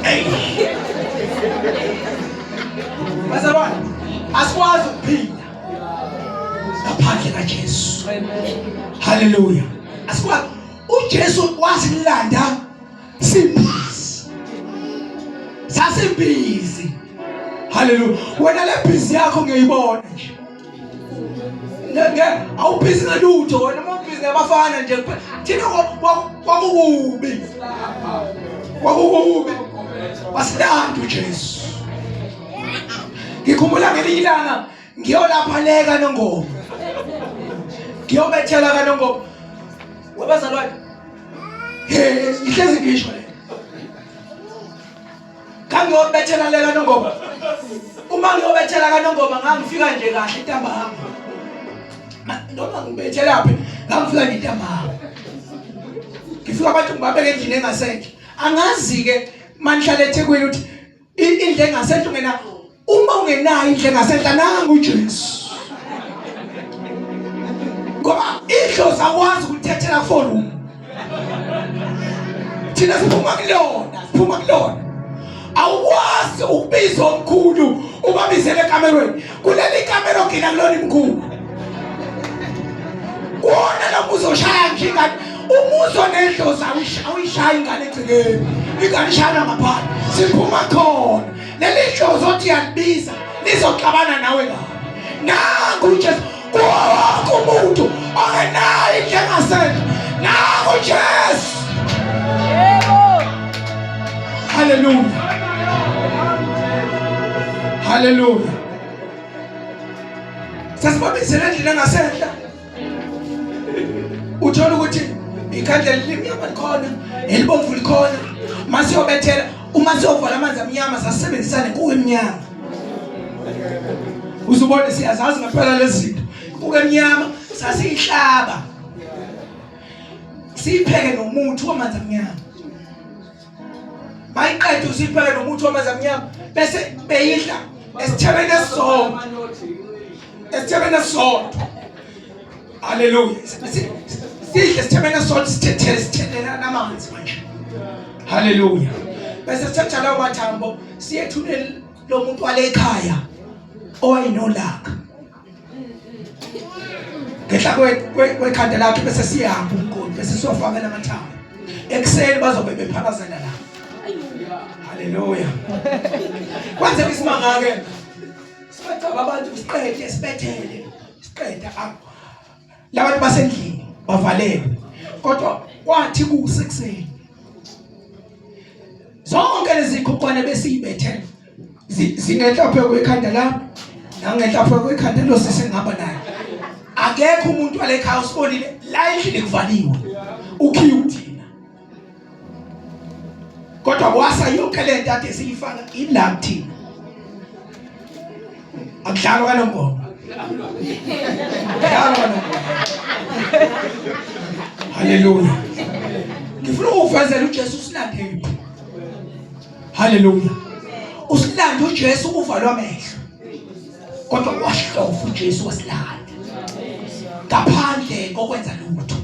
Hey. Bazalwane, asikwazi ukuphila ngaphandle kaJesu. Haleluya. Asikwazi. uJesu wasilanda sibhizi. Sasibhizi. Haleluya. Wena le bhizi yakho ngiyibona nje. Ngeke awubhizi ngalutho wena uma ubhizi nabafana nje kuphela. Thina kwakukubi. Kwakukubi. Wasilanda uJesu. Ngikhumbula ngelinye ilanga ngiyolapha le kaNongoma. Ngiyobethela kaNongoma. Webazalwane. Hey, ngihlezi ngisho le. Ngangiyobethela le kaNongoma. Uma ngiyobethela kaNongoma ngangifika nje kahle ntambama. Noma ngibethela phi, ngangifika nje ntambama. Ngifika abantu ngibabeke endlini engasenhla. Angazi ke manihlala eThekwini ukuthi indlu engasenhla ungena uma ungenayo indlu engasenhla nangu uJesu ngoba idlozi akwazi ukuthethela forum thina siphuma kulona siphuma kulona awukwazi ukubiza omkhulu ubabizele ekamerweni kuleli kamero gina kulona imkhulu kuwona lo muzi oshaya nje ingane umuzi onedlozi awuyishayi ingane egcekeni ingane ishayela ngaphandle siphuma khona leli dlozi othi yalibiza lizoxabana nawe kabi nangu ujesu kuwo wonke umuntu ongenayo indlu engasenhla nangu ujesu Yebo. haleluya haleluya sasibabizela endlini engasenhla uthola ukuthi ikhandlela limnyama likhona elibomvu likhona uma siyobethela uma siyovala amanzi amnyama sasebenzisane kuwe emnyama uzubone siyazazi ngempela lezi zinto kuke emnyama sasiyihlaba siyipheke nomuthi wamanzi amnyama bayiqede usipheke nomuthi wamanzi amnyama bese beyidla esithebeni esisodwa esithebeni esisodwa haleluya sidle esithebeni esisodwa sithethele sithelelana amanzi manje haleluya bese sithatha lawo mathambo siye ethuneni lomuntu wale ekhaya owayenolaka ngehla kwekhanda lakhe bese siyahamba umgodi bese siyofakela amathambo ekuseni bazobe bephalazela la haleluya kwenzeka isimanga ke sibacaba abantu siqede sibethele siqede labantu basendlini bavalelwe kodwa kwathi kusekuseni zonke lezi khoqwane besiyibethele zingenhla phezu kwekhanda lami nangenhla phezu kwekhanda losisi engihamba naye akekho umuntu wale khaya usibonile la endlini kuvaliwe ukhiwe thina kodwa kwasa yonke le nto ade siyifaka ila kuthina. Akudlalwa kanombolo. Akudlalwa kanombolo. Haleluya. Ngifuna ukuvezela uJesu usilandephi. Haleluya. Usilanda uJesu uvalwa amehlo. Kodwa wahlova uJesu wasilanda. Ngaphandle kokwenza lutho.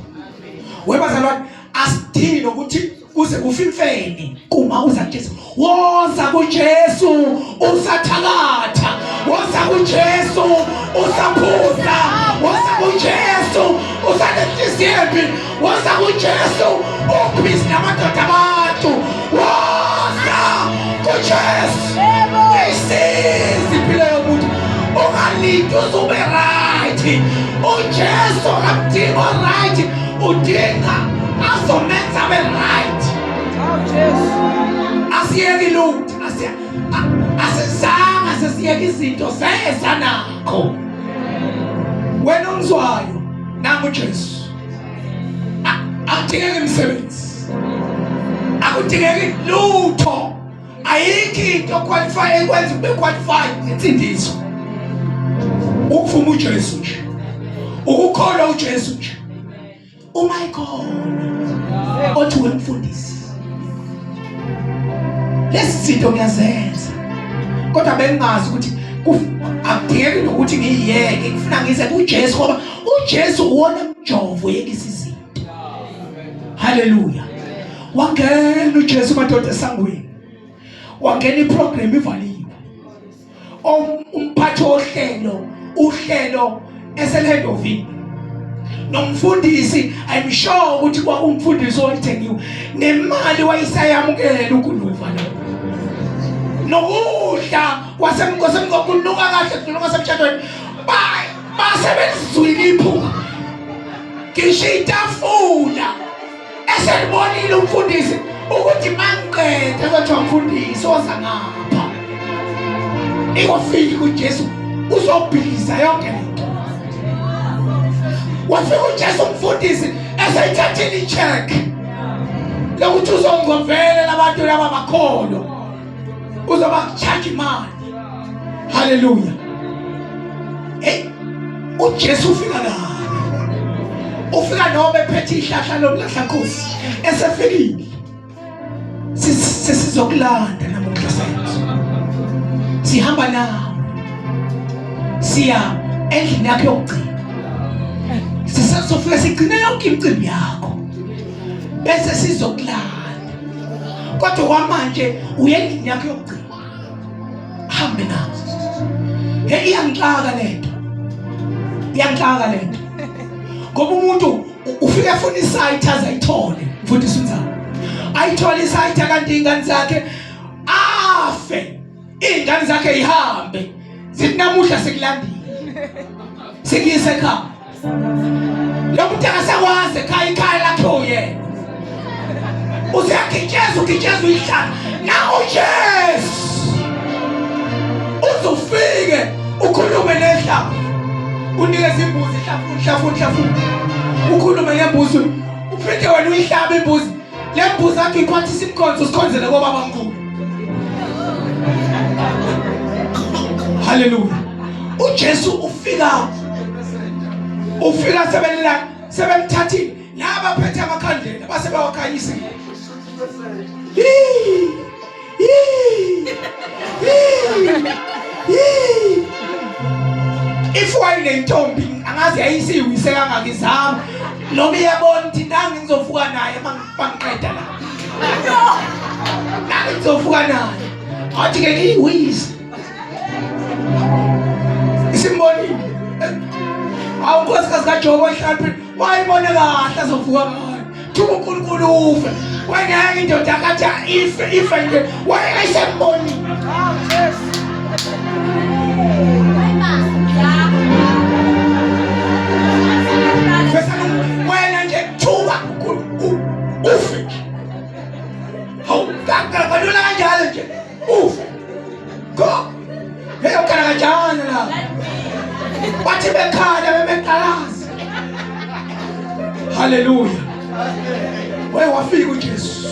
Webazalwane asidingi nokuthi kuze kufe imfene kuma uza kuJesu woza kuJesu usathakatha woza kuJesu usaphuza woza kuJesu usanenhliziyo embi woza kuJesu ubhizi namadoda abantu woza kuJesu isizi impilo yomuntu ungalindi uzube right uJesu akamdingi right udinga azomenza abe right Jesu asiyeki lutho asizange sesiyeke izinto seza nakho wena ongizwayo nangu uJesu akudingeki imisebenzi akudingeki lutho ayikho into qualify ekwenza ube qualified ngensindiso ukuvuma uJesu nje ukukholwa uJesu nje uma ikhona othi wemfundisi lezi zinto ngiyazenza kodwa bengingazi ukuthi akudingeki nokuthi ngiyiyeke ngifuna ngize kuJesu ngoba uJesu uwona mjovo yekisa izinto haleluya wangena uJesu madoda esangweni wangena iprogram ivaliwe umphathi wohlelo uhlelo eselhandovile nomfundisi i'm sure ukuthi kwakumfundisi owayithengiwe nemali wayisayamukela ukuluva lo nokudla kwasemkosini kunuka kahle kunuka semshadweni basebenzwile iphunga ngisho itafula eselibonile umfundisi ukuthi mangiqede kothiwa mfundisi oza ngapha ikofika uJesu uzobhiliza yonke lento wafika uJesu umfundisi eseyithathile icheck lokuthi uzongcovela labantu laba bakholwa uzoba charge imali haleluya hey uJesu ufika la ufika noma ephethe ihlahla lomlahla nkosi esefikile sesizokulanda namuhla senzo sihamba nawe siya endlini yakho yokugcina sisazofika sigcine yonke imicimbi yakho bese sizokulanda kodwa kwamanje uye endlini yakho yokugcina hambe nawo hey iyangixaka lento iyangixaka lento ngoba umuntu ufike efuna isite aze ayithole mfundisi unzama ayithole isite kanti ingane zakhe afe Iy'ngane zakhe yihambe zithi namuhla sikulandile sikuyise ekhaya lo muntu akasakwazi ekhaya ikhaya lakhe uyena useyagitsheza ugitsheza uyihlala nawu Jesu uzufike ukhulume nehlafu unikeze imbuzi ihlafuni hlafuni hlafuni ukhulume ngembuzi uphinde wena uyihlabe imbuzi Le mbuzi yakho iphathisa imikhonzo sikhonzele kobaba mkhulu. Haleluya. uJesu ufika ufika sebelela sebemthathile laba phethe amakhandlela base bewakhanyisile. If wayinentombi angazi yayisiwise kangaka izama noma iyabona ukuthi nangi ngizovuka naye mangiqeda la nangi ngizovuka naye athi ke ngiyiwise isimbonile awu nkosikazi kaJobo ohlakaniphile wayibone kahle azovuka ngayo thuka uNkulunkulu ufe wayengeke indoda akathi ife ife nje wayesembonile wena nje thuka uNkulunkulu ufe nje hawu kalula kanjalo nje ufe go hey ukhala kanjani la bathi bekhala bebeqalaza haleluya waye wafika uJesu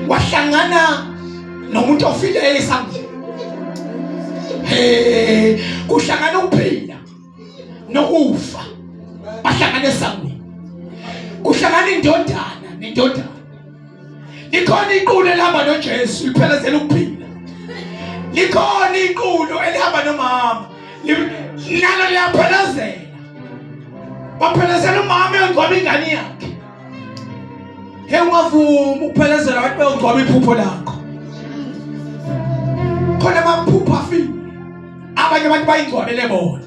wahlangana nomuntu ofile esangweni hey Kuhlangana ukuphila nokufa, bahlangana esangweni. Kuhlangana indodana nendodana. Likhona iqulo elihamba noJesu liphelezela ukuphila. Likhona iqulo elihamba nomama nalo liyaphelezela. Baphelezela umama eyongcwaba ingane yakhe. Hey ungavumi ukuphelezela abantu beyongcwaba iphupho lakho. Khona amaphupho afile. Abanye abantu bayingcwabele bona.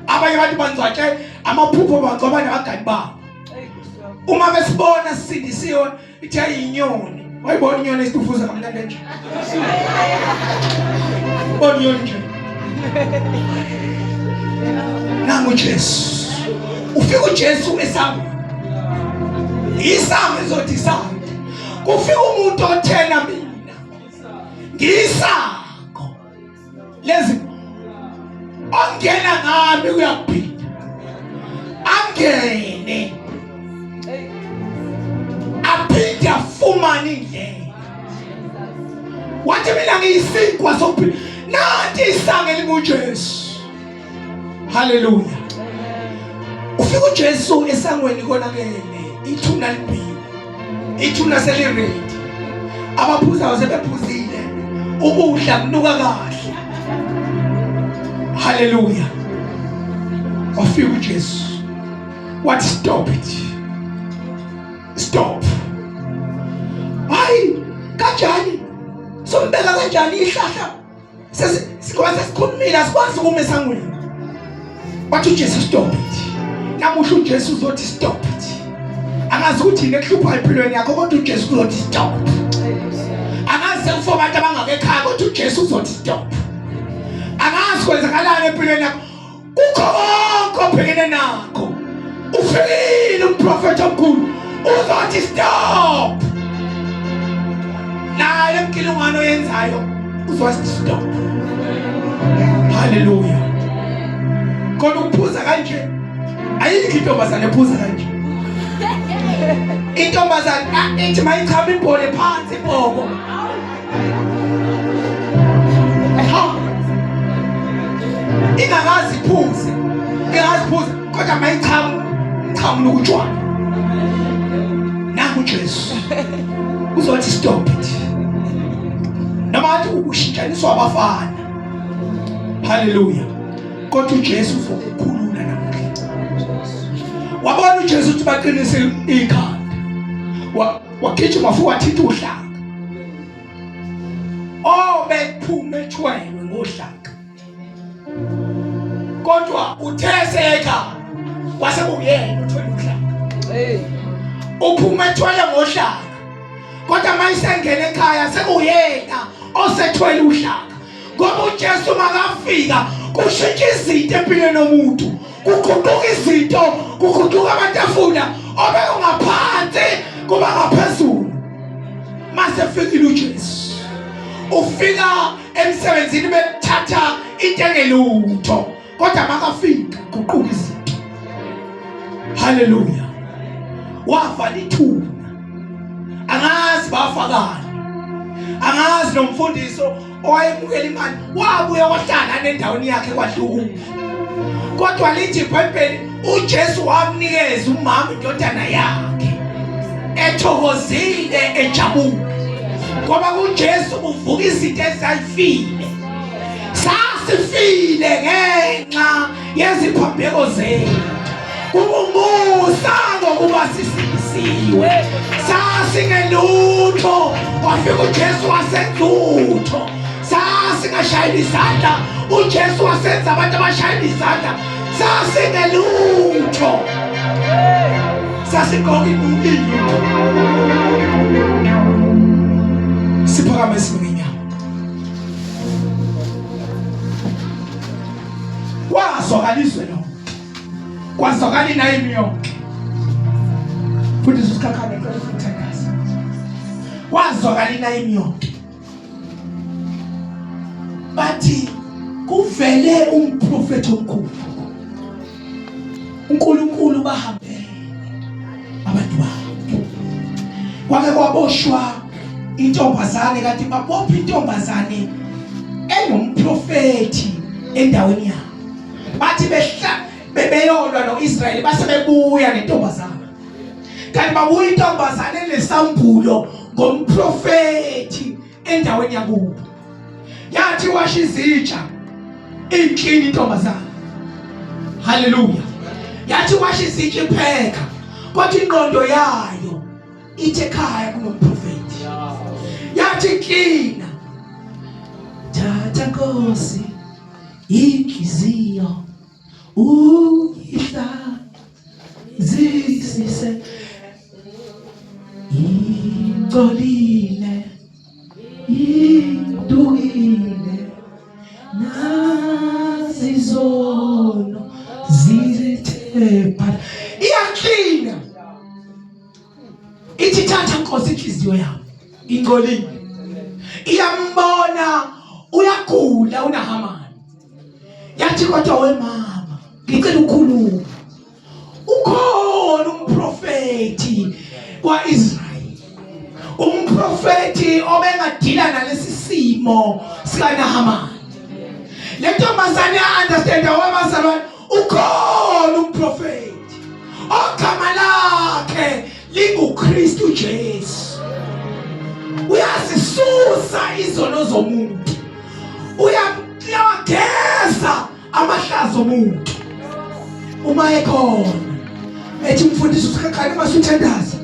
Abanye abantu bangcwatshe amaphupho bangcwaba nabangani babo. Uma besibona sisindisiwe ithi ayinyoni. Wayibona inyoni esitufuza kamnandi nje. Bona inyoni nje. Nangu Jesu. Ufika uJesu esangweni. Isango ezodecide. Kufika umuntu othena mina. Ngisango. Lezi ongena ngami uyaphila. Angene. Aphinde afumane indlela. Wathi mina ngiyisinkwa sokuphila. Nanti isango elinguJesu. Haleluya. Ufika uJesu esangweni konakele, ithuna libhiwe. Ithuna seliready. Abaphuzayo sebephuzile. Ukudla kunuka kahle. Haleluya. Wafika uJesu. Wathi stop it. Stop. Hayi kanjani? Sombeka kanjani ihlahla? Sesigoba sesikhulumile asikwazi ukuma esangweni. Wathi uJesu stop it. Namuhla uJesu uzothi stop it. Angazi ukuthi yini ekuhlupha empilweni yakho kodwa uJesu uzothi stop. Angazi sekufa abantu abangaka ekhaya kodwa uJesu uzothi stop. Angazi kwenzakalani empilweni yakho. Kukho konke obhekene nakho. Ufikile umprofethi omkhulu uzothi stop. Naye lemkilungwane oyenzayo uzothi stop. Haleluya. Khona ukuphuza kanje ayikho intombazane ephuza kanje. Intombazane ah, ithi mayichama ibhole phansi ibhoko. Ingakazi iphuze. Ingakazi iphuze kodwa mayichama chamula ukutshwala. Nangu Jesu. Uzothi stop it. Noma athi ushintshaniswa abafana. Hallelujah. Kodwa uJesu uzokukhulula namuhla. Wabona uJesu ukuthi baqinise ikhanda. Wagijima futhi wathinta uhlanga. Obephume ethwelwe ngohlanga. Kodwa uthe seka kwase kuyena uthwele uhlanga. Hey. Uphume ethwele ngohlanga. Kodwa mayisengena ekhaya sekuyena osethwele uhlanga. Ngoba uJesu makafika kushintsha izinto empilweni yomuntu. Kuguquka izinto, kuguquka amatafula obekungaphansi kuba ngaphezulu. Mase fikile uJesu. Ufika emsebenzini bethatha into engelutho kodwa makafika guquka izinto. Haleluya. Wavala ithuna. Angazi bafakani. Angazi nomfundiso owayemukela imali wabuye wahlala nendaweni yakhe kwadlukuhle. Kodwa lithi iBhayibheli uJesu wamnikeza umama indodana yakhe ethokozile ejabule. Ngoba kuJesu kuvuka izinto ezayifile. Sasifile ngenxa yeziphambeko zethu. Kungumusa ngokuba sisindisiwe. Sasingelutho wafika uJesu wasenza Sasingashayela izandla uJesu wasenza abantu abashayela izandla. Sasingelutho. Sasigqoka ilutho. Siphakame sibe ngenyawo. Wazwakala izwe lonke. Kwazwakala inayimi yonke. Futhi usikhakhane cela ukuthandaza. Kwazwakala inayimi yonke. Bathi kuvele umprofethi omkhulu. uNkulunkulu bahambe abantu bakhe. Kwake kwaboshwa intombazane kanti babopha intombazane enomprofethi endaweni yakhe. Bathi behla bebeyolwa noIsrayeli base bebuya nentombazana. Kanti babuya intombazane enesambulo ngomprofeti endaweni yakubo. Yathi washa izitsha inklini intombazana. Haleluya. Yathi washa izitsha ipheka kodwa ingqondo yayo ithi ekhaya kunomprofeti. Yathi klina. Thatha Nkosi inhliziyo uyihla zisise ingcolile idukile nazizono zithe phala iyaklina ithi thatha nkosi inhliziyo yami ingcolile iyambona uyagula unahamani yathi kodwa wemama ngicela ukukhuluma ukhona umprofeti kwaIsrael umprofeti obengadila nalesi simo sikaNahamani le ntombazane ya-understand wabazalwane ukhona umprofeti ogama lakhe linguKristu Jesu uyazisusa izono zomuntu uyageza amahlazo omuntu uma ekhona ethi umfundisi usikhakhane uma suthandaza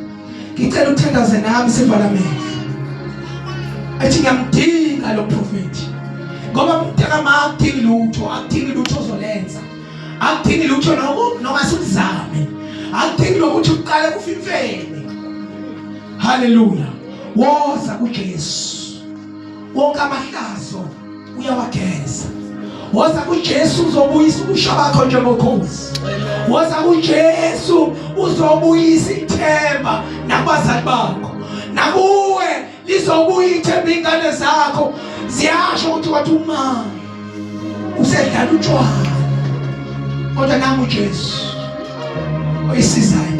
ngicela uthandaze nami sivala amehlo ethi ngiyamdinga lo profeti ngoba mntaka ma akudingi lutho akudingi lutho ozolenza akudingi lutho noma sulizame akudingi nokuthi uqale kufimfene haleluya woza kuJesu wonke amahlazo uyawageza woza kuJesu uzobuyisa ubusha bakho njengokhozi woza kuJesu uzobuyisa ithemba nakubazali bakho nakuwe lizobuya ithemba ingane zakho ziyasho ukuthi wathi uma usedlala utshwala kodwa nangu uJesu oyisizayo.